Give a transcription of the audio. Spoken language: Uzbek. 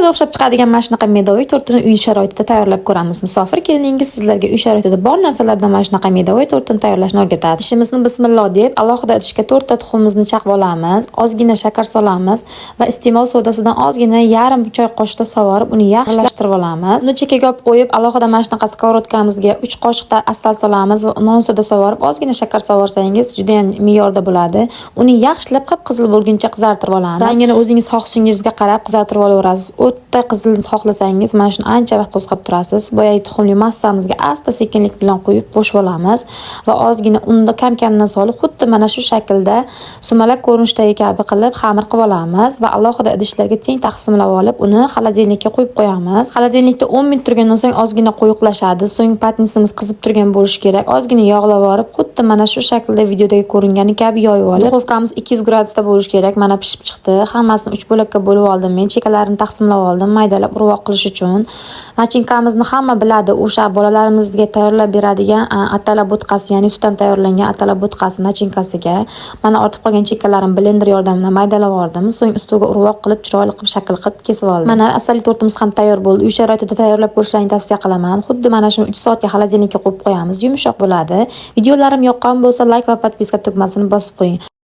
Ko'chada o'xshab chiqadigan mana shunaqa медовый tortini uy sharoitida tayyorlab ko'ramiz. Musofir keliningiz sizlarga uy sharoitida bor narsalardan mana shunaqa медовый tortini tayyorlashni o'rgatadi. Ishimizni bismillah deb alohida idishga to'rtta tuxumimizni chaqib olamiz, ozgina shakar solamiz va iste'mol sodasidan ozgina yarim choy qoshiqda sovorib, uni yaxshi aralashtirib olamiz. Uni chekkaga olib qo'yib, alohida mana shunaqa сковородка mizga 3 qoshiqda asal solamiz va non soda sovorib, ozgina shakar sovorsangiz juda ham me'yorda bo'ladi. Uni yaxshilab qip-qizil bo'lguncha qizartirib olamiz. Rangini o'zingiz xohishingizga qarab qizartirib olaverasiz. O'ta qizil xohlasangiz, mana shuni ancha vaqt qo'zg'ab turasiz. Boyagi tuxumli massamizga asta sekinlik bilan quyib qo'shib olamiz va ozgina unni kam-kamdan solib, xuddi mana shu shaklda sumalak ko'rinishdagi kabi qilib xamir qilib olamiz va alohida idishlarga teng taqsimlab olib, uni холодильник ka qo'yib qo'yamiz. Холодильник da 10 minut turgandan so'ng ozgina quyuqlashadi. So'ng patnisimiz qizib turgan bo'lishi kerak. Ozgina yog'lab olib, xuddi mana shu shaklda videodagi ko'ringani kabi yoyib olib, духовка miz 200 gradusda bo'lishi kerak. Mana, pishib chiqdi. Hammasini 3 bo'lakka bo'lib oldim men. Chekkalarini taqsimlab oldim, maydalab urvoq qilish uchun. Начинка mizni hamma biladi. O'sha bolalarimizga tayyorlab beradigan atala bo'tqasi, ya'ni sutdan tayyorlangan atala bo'tqasi начинка siga. Mana, ortib qolgan chekkalarini blender yordamida maydalab oldim. So'ng ustiga urvoq qilib, chiroyli qilib shakl qilib kesib oldim. Mana, asalli tortimiz ham tayyor bo'ldi. Uy sharoitida tayyorlab ko'rishlaringni tavsiya qilaman. Xuddi mana shuni 3 soatga холодильник ka qo'yib qo'yamiz. Yumshoq bo'ladi. Videolarim yoqqan bo'lsa, layk va подписка tugmasini bosib qo'ying.